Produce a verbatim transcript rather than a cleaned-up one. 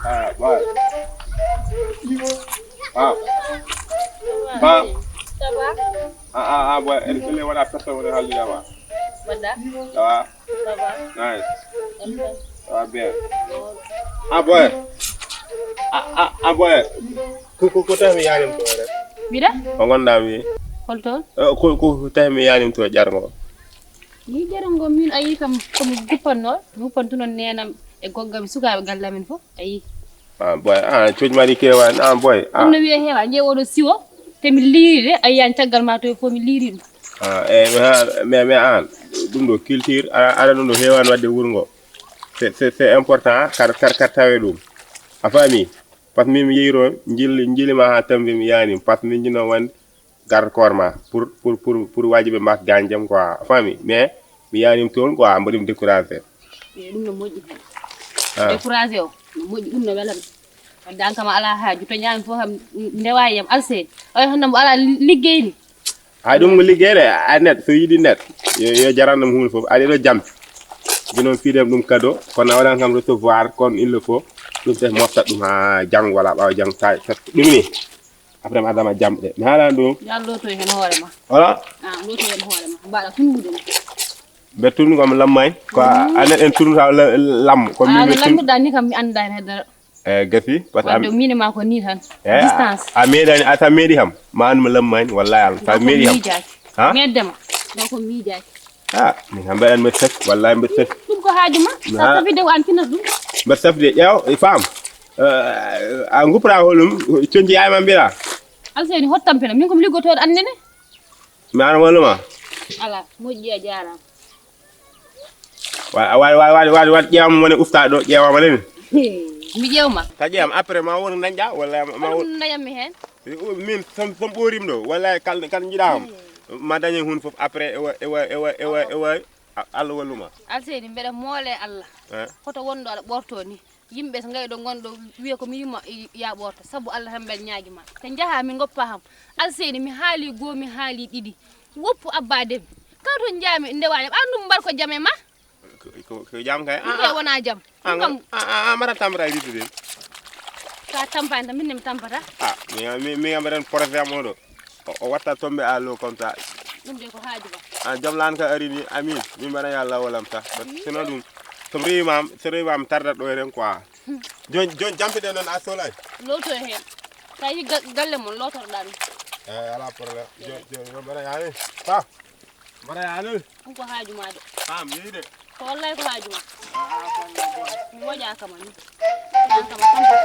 Ah, boy. Ah. Ba. Ça va? Ah, ah, ah, boy. Est-ce que les wala personne wala halina ba? Wala. Ça va? Ça va? Nice. Ça va bien. Ah, boy. Ah, ah, ah, boy. Ko, ko, ko tawi mi yarim to rek. Mbiɗa? Ko ngonɗa mi? Hol toon? Eh, ko, ko tawi mi yarim to jargo. Ni jargo min ayi kam ko mi guppanno, mi guppantuno nenam e goggam e sukaaɓe galle amen fof. Ayi. Ah, boy, ah, cuuj mari kewan, ah, boy, ah. Ɗum no wiyee heewa, nje oɗo siwo, te mi liiri de, a yiyani caggal ma to fof mi liiri ɗum. Ah, eh, mais, ah, mais, mais an, ɗum ɗo culture, a, aɗa ɗum ɗo heewan wadde wuro ngo. C'est, c'est, c'est important, kar, kar, kar tawe ɗum. A faami? Par ce que min mi yeyiro, jilli, jilli ma ha tambi mi yani, par ce que min jino wande garde corps ma pour, pour, pour, pour waji ɓe mbasa gañjam quoi, a faami? Mais mi yanima toon quoi, mbaɗimi découragé. E ɗum no moƴƴi hen. Ah. Découragé o, no moƴƴi, ɗum no welami. Wadde an kam a ala haaju, to ñaami fof kam ndewa yam alsee. Oya hannde mbo ala li-, liggey ni. Ay, ɗum ko liggey de, a net, so yiɗi net, yo, yo jaran ɗum huunde fof. Aɗa ɗo jampi. Jooni noon fiidem ɗum cadeau, kono a waɗan kam recevoir, comme il le faut. Ɗum fof moftat ɗum haa janngo walla ɓaawo janngo, sa, sa, ɗum ni. Après, mi adama jamɗe. Mi haalani ɗum. Yo Allah looto heen hoore ma. Voilà. Ah, looto heen hoore ma. Mbaɗa tun wude ma. Mbe tun ko mi lamma en. Ko a, a net en tun sa la-, lam. Ko mi, ah, mi no tun. Lammuɗa ni kam mi annda heen dara. Eh, gasi, parce que wadde am- min e ma ko ni tan. Eh, distance. A, a meeɗani, a sa meeɗi kam. Ma an mo lamma en, wallahi Allah. Sa meeɗi kam. Miijaaki. Ha? Meddema. Ɗo ko miijaaki. Ah, min kam mbaɗan mbeɗa sef, wallahi mbeɗa sef. Ɗum ko haaju ma. Sa safide ko an finata ɗum. Mbeɗa safide, ƴeew, e faam. Eh, a nguppata holum, conci yaay ma mbiɗa. Alseyni hottam pena, min ko mi liggotooɗo annene. Mi an walluma. Ala, moƴƴi a jaaraama. Wa, wa, wa, wa, wa, wa, ƴeewam woni ufta ɗo, ƴeewam woni. Mi ƴeewma. Ta ƴeewam, après ma woni dañƴa, walla ma woni. Ɗum dañammi heen. Min, som, som ɓoorim ɗo, walla kal, kal njiɗa am. Ma dañe hun fof, après, ewa, ewa, ewa, ewa, ewa, a-, Allah walluma. Alseyni, mbeɗa moole Allah. Eh. Hoto wonɗo aɗa ɓorto ni. Yimɓe so ngayi ɗo ngonɗo wiya ko mi yumma i-, ya ɓorto. Sabu Allah tan mbeɗa ñaagi ma. Te njaha mi ngoppa ham. Alseyni, mi haali goo, mi haali ɗiɗi. Woppu abba dem. Kala to njaami ndewaani. Ɓa ɗum mbar ko jam e ma? Ko, ko, ko jam kay. Ɗum kay wona jam. Ɗum kam a, a, a, mara tambata e ritude. Sa tampani tan, min ne mi tampata. Ah, mi, mi, mi, mi mbaɗan projet am oɗo. O, o watta tombe à l'eau comme ça. Ɗum de ko haaju ba. Ah, jom lan ka ari ni, amin. Min mbaɗa ya lawalam ta. But sinon ɗum, so mi rewi ma, so rewi ma, mi tardat ɗo enen quoi. Jon, jon, jampiɗen noon a solay. Looto e heen. Sa yi ga-, galle mon, lootorɗa ɗum. Eh, ala problème. Jon, jon, jon, mbaɗa yaani. Pa. Mbaɗa yaani. Ɗum ko haaju ma de. Am, yehi de. Ko wallay ko haaju ma. Ah, ah, ko wallay ko. Mi moƴa kama ni. An kama tampa.